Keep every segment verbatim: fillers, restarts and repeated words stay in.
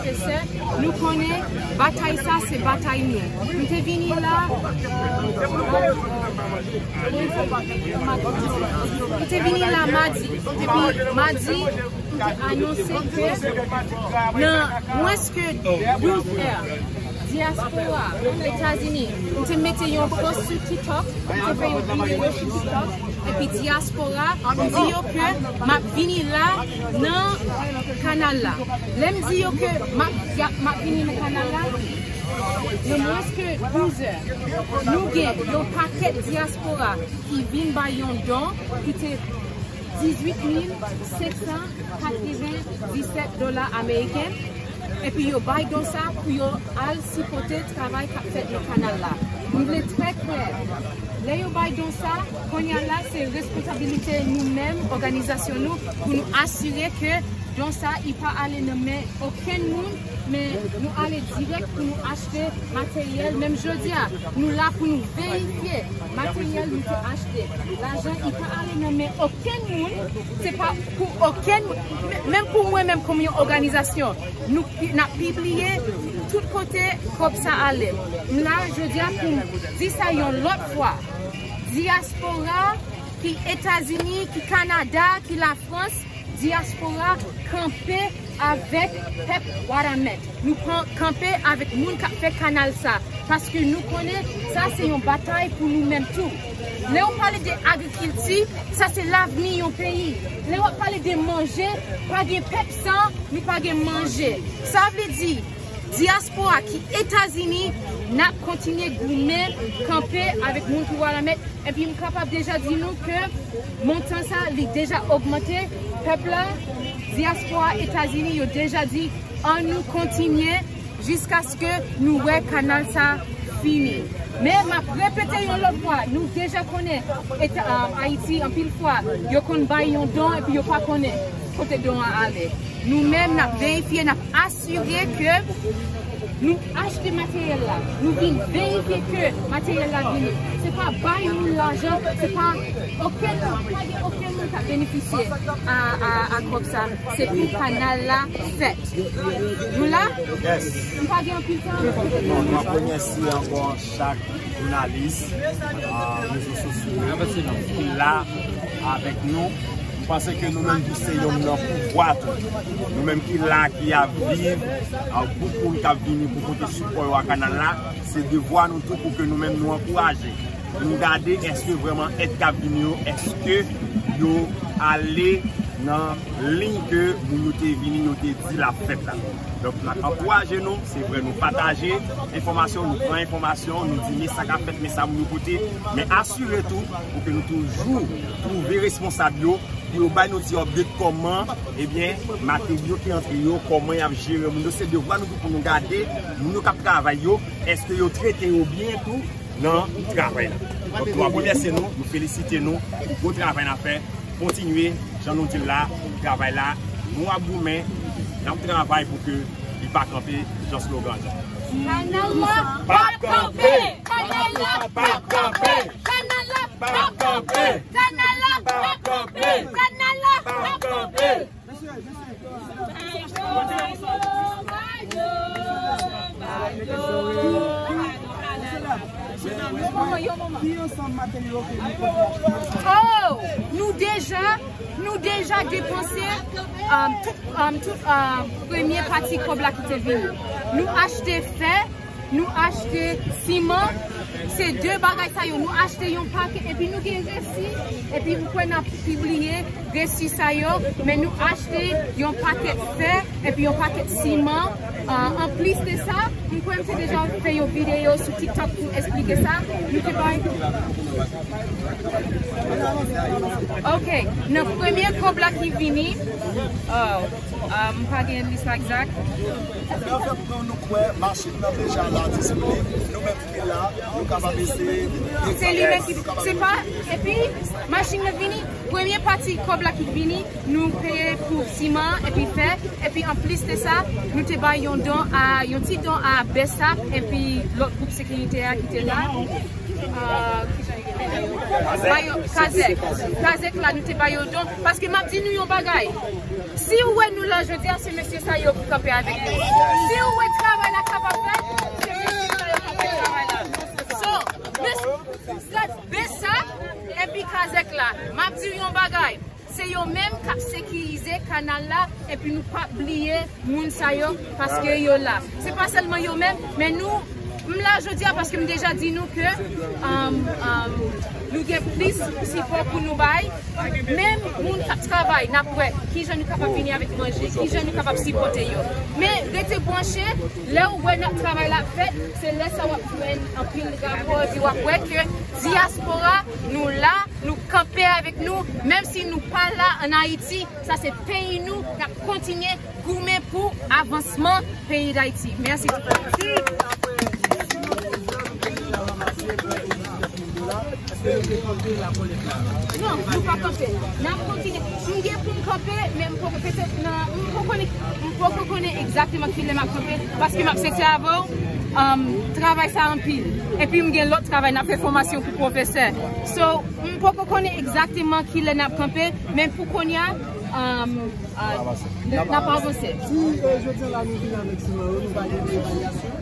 Frè, sè, nou konnen batay sa se batay nou. Nou te vini la, nou te vini la madi. Epi madi, nou te anonse ke nan mwens ke douz è, dyaspora Etazini, nou te mete yon post sou TikTok, nou te fè yon videyo sou TikTok, epi dyaspora, m di yo ke m ap vini la nan kanal la. Lè m di yo ke m ap, y ap, m ap vini nan kanal la, nan mwens ke douz è, nou gen yon pakèt dyaspora ki vin bay yon don, ki te dizuit mil senk san katrevenndisèt dola ameriken. Epi yo bay don sa pou yo al sipòte travay k ap fèt nan kanal la. M vle trè klè, lè yo bay don sa, kounye a la, se responsabilite nou menm, òganizasyon nou, pou nou asire ke don sa, li pa ale nan men okenn moun, men nou ale dirèk pou nou achte materyèl. Menm jodi a, nou la pou nou verifye materyèl nou te achte. Lajan, li pa ale nan men okenn moun, se pa pou okenn moun, menm pou mwen menm kòm yon òganizasyon, nou pi-, n ap pibliye tout kote kòb sa ale. M la jodi a pou m di sa yon lòt fwa. Dyaspora ki Etazini, ki Kanada, ki Lafrans, dyaspora kanpe avèk pèp Wanament. Nou pran kanpe avèk moun k ap fè kanal sa. Paske nou konnen sa se yon batay pou nou menm tou. Lè w pale de agrikilti, sa se lavni yon peyi. Lè w ap pale de manje, pa gen pèp san nou pa gen manje. Sa vle di, dyaspora ki Etazini, n ap kontinye goumen, kanpe avèk moun ki Wanament. Epi m kapab deja di nou ke montan sa, li deja ogmante. Pèp la, dyaspora Etazini, yo deja di, ann nou kontinye jiskaske nou wè kanal sa fini. Men m ap repete yon lòt fwa, nou deja konnen Eta-, a, Ayiti, anpil fwa, yo konn bay yon don epi yo pa konnen kote don an ale. Nou menm, n ap verifye, n ap asire ke nou achte materyèl la, nou vin verifye ke materyèl la vini. Se pa bay moun lajan, se pa okenn, pa gen okenn moun k ap benefisye a, a, a kòb sa. Se pou kanal la fèt. Nou la? Yes. M pa gen anpil tan. Nou ap remèsye ankò chak jounalis, a, rezo sosyo yo ki la avèk nou. M panse ke nou menm tou se yonn nan pouvwa tou. Nou menm ki la, ki ap viv, a, bout moun k ap vini pou pote sipò yo a kanal la, se devwa nou tou pou ke nou menm nou ankouraje. Pou nou gade èske vrèman èd k ap vini yo, èske yo ale nan liy ke moun yo te vini, yo te di l ap fèt la. Donk, n ap ankouraje nou, se vre nou pataje enfòmasyon, nou pran enfòmasyon, nou di men sa k ap fèt, men sa moun yo pote, men asire tou pou ke nou toujou twouve responsab yo, pou yo bay nou ti update kòman, ebyen, materyo ki antre yo, kòman y ap jere moun yo. Se devwa nou tou pou nou gade moun yo k ap travay yo, èske yo trete yo byen tou nan travay la. Donk, nou ap remèsye nou, nou felisite nou pou gwo travay n ap fè. Kontinye, jan nou di l la, travay la, nou ap goumen, n ap travay pou ke li pa kanpe, jan slogan an di. Kanal la p ap kanpe! Kanal la p ap kanpe! Kanal la p ap kanpe! Kanal la p ap kanpe! Kanal la p ap kanpe! Oh, nou deja, nou deja depanse, um, tout, um, tout, um, premye pati kòb la ki te vini. Nou achte fè, nou achte siman, se de bagay sa yo. Nou achte yon pakèt, epi nou gen resi, epi m kwè n ap pibliye resi sa yo, men nou achte yon pakèt fè, epi yon pakèt siman. Ah, anplis de sa, m kwè m te deja fè yon videyo sou TikTok pou esplike sa. Nou te bay. Ok, nan premye kòb la ki vini, oh, ah, m pa gen lis la egzak. Men anfèt, nou, nou kwè machin nan deja la disponib. Nou menm ki la, nou kapab eseye. Se li menm ki, se pa, epi machin nan vini, premye pati kòb la ki vini, nou peye pou siman epi fè, epi anplis de sa, nou te bay yon don a, yon ti don a BESAP epi lòt gwoup sekirite a ki te la. Ah, kijan yo rele? Ba yo kazèk. Kazèk la, nou te ba yo don. Paske m ap di nou yon bagay. Si w wè nou la jodi a, se mesye sa yo ki kanpe avèk nou. Si w wè travay la kapab fèt, se mesye sa yo ki fè travay la. So, mes-, gad, Besa, epi kazèk la. M ap di w yon bagay. Se yo menm k ap sekirize kanal la, epi nou p ap bliye moun sa yo, paske yo la. Se pa sèlman yo menm, men nou, m la jodi a paske m deja di nou ke, um, um, nou gen plis sipò pou nou bay. Menm moun k ap travay, n ap wè kijan nou kapab vini avèk manje, kijan nou kapab sipòte yo. Men rete branche, lè w wè n ap travay la ap fèt, se lè sa w ap jwenn anpil rapò, epi w ap wè ke dyaspora, nou la, nou kanpe avèk nou, menm si nou pa la ann Ayiti, sa se peyi nou, n ap kontinye goumen pou avansman peyi Dayiti. Mèsi. Non, nou pa kanpe. N ap kontinye. M gen pou m kanpe, men m poko, petèt nan, m poko konnen, m poko konnen egzakteman ki lè m ap kanpe, paske m ap sensè avè w, um, travay sa anpil. Epi m gen lòt travay, n ap fè fòmasyon pou pwofesè. So, m poko konnen egzakteman ki lè n ap kanpe, men pou kounye a, um, uh, n ap avanse. Si, eh, jodi a la nou vin avèk siman yo, nou va gen evalyasyon.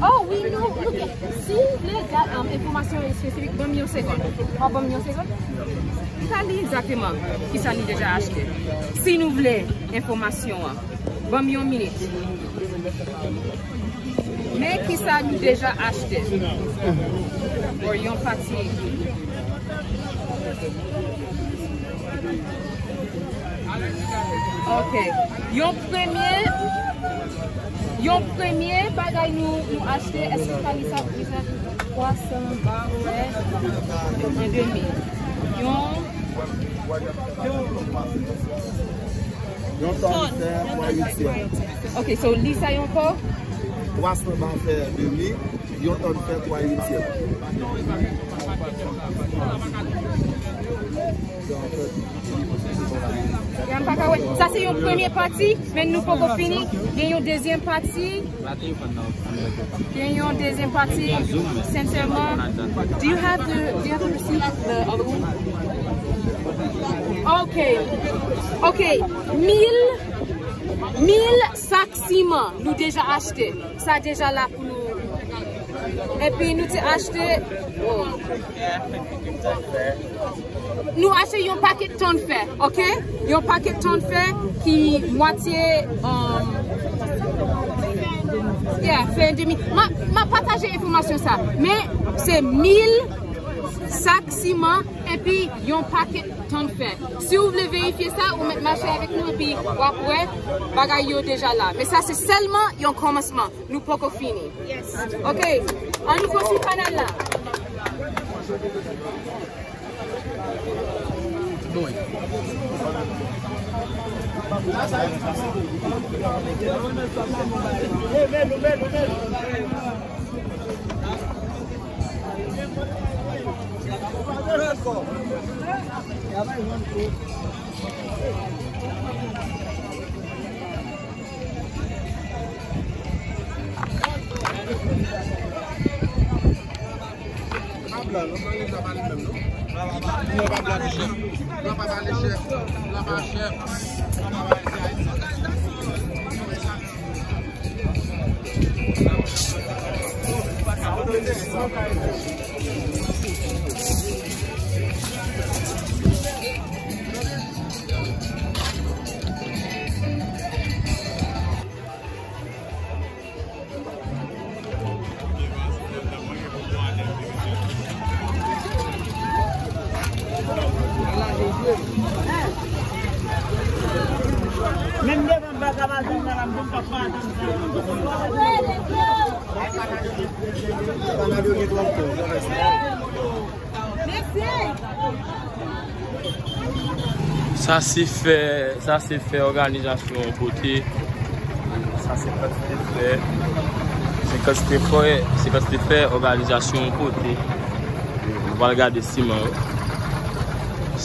Oh wi, nou, nou gen. Si w vle gad, um, enfòmasyon espesifik, ban m yon segonn. W ap ban m yon segonn? M ka li egzakteman kisa nou deja achte. Si nou vle enfòmasyon an, ban m yon minit. Men kisa nou deja achte. Pou yon pati. Ok. Yon premye, yon premye bagay nou, nou achte, èske w ka li sa pou mwen? Twa san ba fè an demi. Yon. Yon tòn fè twa uityèm. Ok, so li sa ankò? Twa san ba fè demi, yon tòn fè twa uityèm. Ya, m pa ka wè. Sa se yon premye pati, men nou poko fini. Gen yon dezyèm pati. Gen yon dezyèm pati. Sensèman. Do you have the, do you have the receipt of the other one? Ok. Ok. Mil, mil sak siman nou deja achte. Sa deja la pou nou. Epi nou te achte, oh. Nou achte yon pakèt tòn fè, ok? Yon pakèt tòn fè ki mwatye, um, yeah, fè demi. Ma, ma pataje enfòmasyon sa. Men se mil sak siman epi yon pakèt tòn fè. Si w vle verifye sa, ou mèt mache avèk nou epi w ap wè bagay yo deja la. Men sa se sèlman yon kòmansman. Nou poko fini. Ok, ann nou konstwi kanal la. Menm devan m pa ka pase, m pa ka, m pa ka pase. Sa se fè, sa se fè òganizasyon yon kote. Sa se kantite fè. Se kantite fè, se kantite fè òganizasyon yon kote. Nou pral gade siman yo.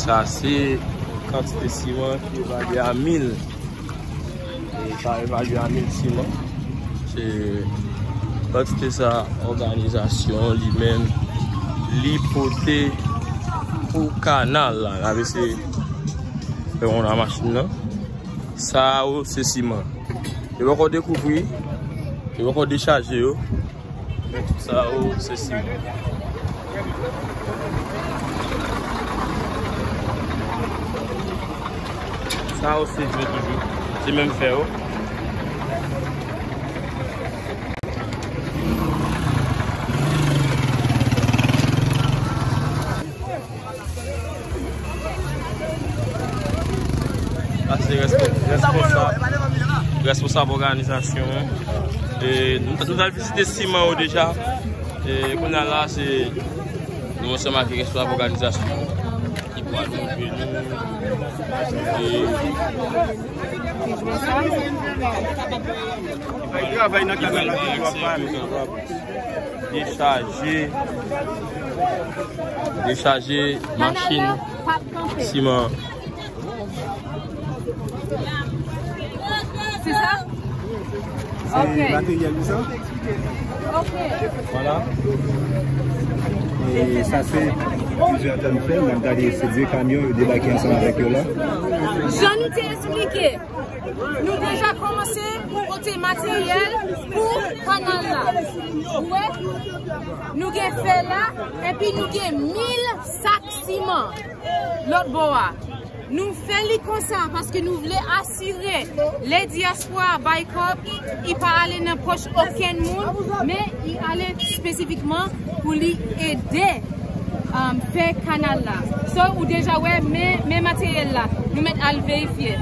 Sa se kantite siman ki evalye a mil. E sa evalye a mil siman. Se Kantite sa, òganizasyon li menm, li pote pou kanal la. N ap eseye fè yon nan machin nan. Sa yo, se siman. Yo poko dekouvri, yo poko dechaje yo. Men tout sa yo, se siman. Sa yo, se dlo toujou. Se menm fè yo. Sa se respo-, responsab, responsab òganizasyon an. E, nou, nou t al vizite siman yo deja. E, kounye a la, se nou ansanm ak responsab òganizasyon an ki pral montre nou. E, travay nan kanal la ki kapab dechaje, dechaje machin siman. Se sa? Ok. Se materyèl li sa? Ok. Vwala. E sa se plizyè tan nou fè l, n ap gade se de kamyon yo debake ansanm avèk yo la. Jan nou te eksplike, nou deja kòmanse pote materyèl pou kanal la. Ou wè? Nou gen fè la, epi nou gen mil sak siman lòt bò a. Nou fè li konsa paske nou vle asire lè dyaspora bay kòb, li pa ale nan pòch okenn moun, men li ale espesifikman pou li ede, um, fè kanal la. So, ou deja wè, men, men materyèl la. Nou mèt al verifye.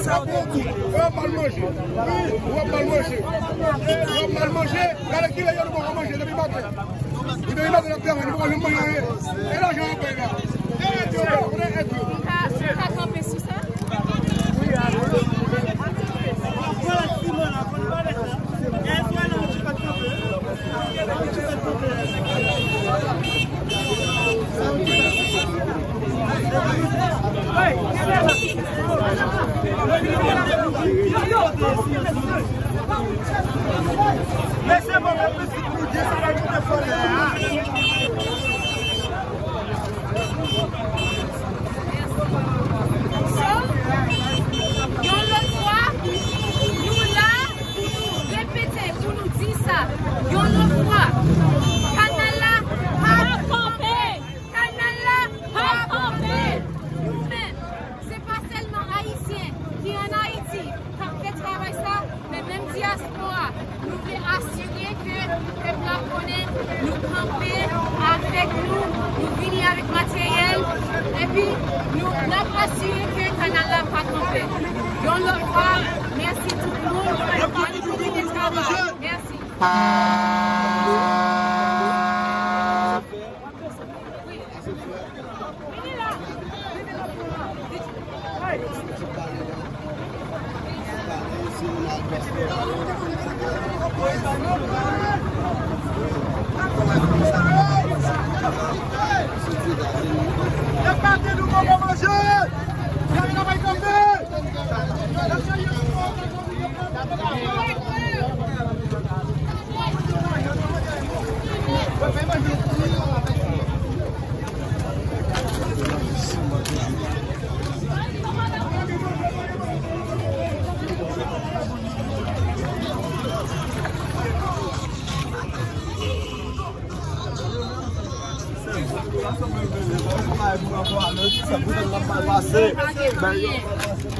Ou mal manje. Ou mal manje. Ou mal manje. Gade kilè yo nou poko manje depi maten. Depi maten n ap travay, nou poko janm manje anyen. E lajan w ap bay la. E èd yo, kote èd yo? Ka, ka kanpe sou sa? So, yon lòt fwa, nou la pou nou repete, pou nou di sa. Yon lòt fwa, kanal la pa kanpe! Kanal la pa kanpe! Nou menm, se pa sèlman Ayisyen ki ann Ayiti k ap fè travay sa, men menm dyaspora, nou vle asire ke pèp la konnen nou kanpe avèk nou, nou vini avèk materyèl, epi nou, n ap asire ke kanal la pa kanpe. Yon lòt fwa, mèsi tout moun, ann kontinye travay. Mèsi.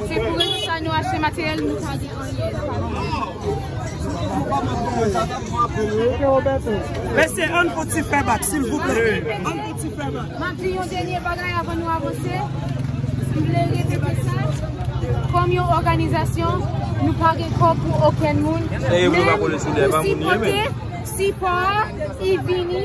Se pou rezon sa nou achte materyèl, nou pa gen anyen. Mesye, ann fè yon ti fè bak, silvouplè. Ann fè yon ti fè bak. M ap di yon dènye bagay avan nou avanse. M vle repete sa. Kòm yon òganizasyon, nou pa gen kòb pou okenn moun. Men, pou sipòte, sipò a, li vini.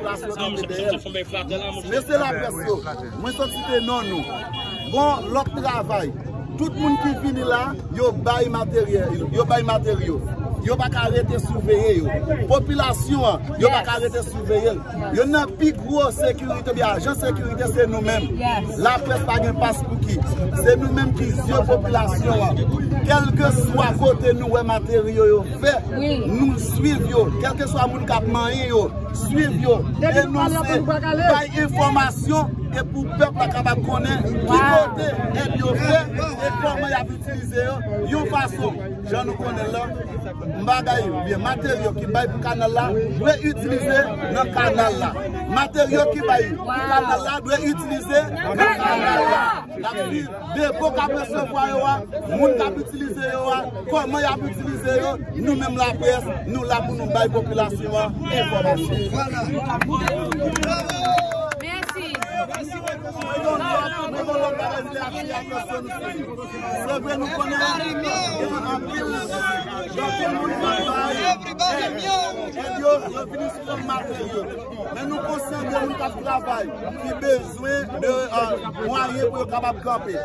popilasyon kanpe dèyè. Mesye laprès yo, mwen sot site non nou. Bon, lòt travay. Tout moun ki vini la, yo bay materyèl, yo bay materyo. Yo pa ka rete siveye yo. Popilasyon an, yo pa ka rete siveye l. Youn nan pi gwo sekirite, oubyen ajan sekirite, se nou menm. Laprès pa gen pas pou ki. Se nou menm ki zye popilasyon an. Kèlkeswa kote nou wè materyo yo fè, nou swiv yo. Kèlkeswa moun k ap manyen yo, swiv yo, denonse, bay enfòmasyon, e pou pèp la kapab konnen ki kote èd yo fè e kòman y ap itilize yo yon fason, jan nou konnen l lan, bagay oubyen materyo ki bay pou kanal la dwe itilize nan kanal la. Materyo ki bay pou kanal la dwe itilize nan kanal la. N ap swiv depo k ap resevwa yo a, moun k ap itilize yo a, kòman y ap itilize yo. Nou menm laprès, nou la pou nou bay popilasyon an enfòmasyon. Mèsi. Mwen gen yon lòt, mwen gen yon lòt bagay m vle atire atansyon nou sou li. Se vre nou konnen gen anpil anpil moun k ap bay èd yo, yo vini sou fòm materyo. Men nou konsyan gen moun k ap travay ki bezwen de mwayen pou yo kapab kanpe.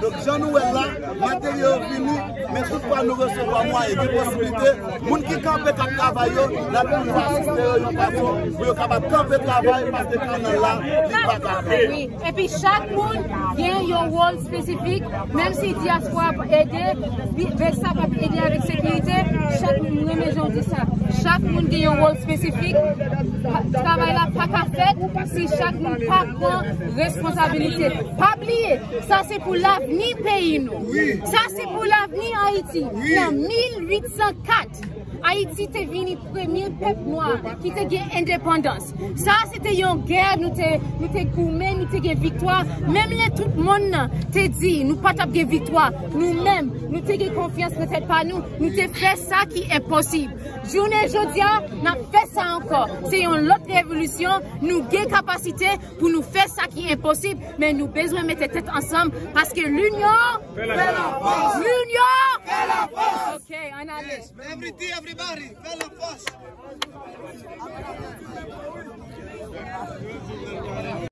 Donk, jan nou wè l la, materyo yo vini, men toutfwa nou resevwa mwayen, gen posiblite, moun ki kanpe k ap travay yo, n ap toujou asiste yo yon fason pou yo kapab kanpe travay, paske kanal la, li pa ka fèt. Epi chak moun gen yon wòl espesifik, menm si dyaspora ap ede, Belsap ap ede avèk sekirite, chak moun, mwen renmen jan w di sa, chak moun gen yon wòl espesifik, travay la pa ka fèt si chak moun pa pran responsabilite. Pa bliye, sa se pou lavni peyi nou. Sa se pou lavni Ayiti. Nan mil uit san kat, Ayiti te vini premye pèp nwa ki te gen endepandans. Sa se te yon gè, nou te, nou te goumen, nou te gen viktwa. Menm lè tout monn nan te di nou pa t ap gen viktwa, nou menm, nou te gen konfyans nan tèt pa nou, nou te fè sa ki enposib. Jounen jodi a, n ap fè sa ankò. Se yon lòt revolisyon, nou gen kapasite pou nou fè sa ki enposib, men nou bezwen mete tèt ansanm, paske l'union fait la force. L'union fait la force. Ok, ann ale. Every day, everybody, fè la fòs.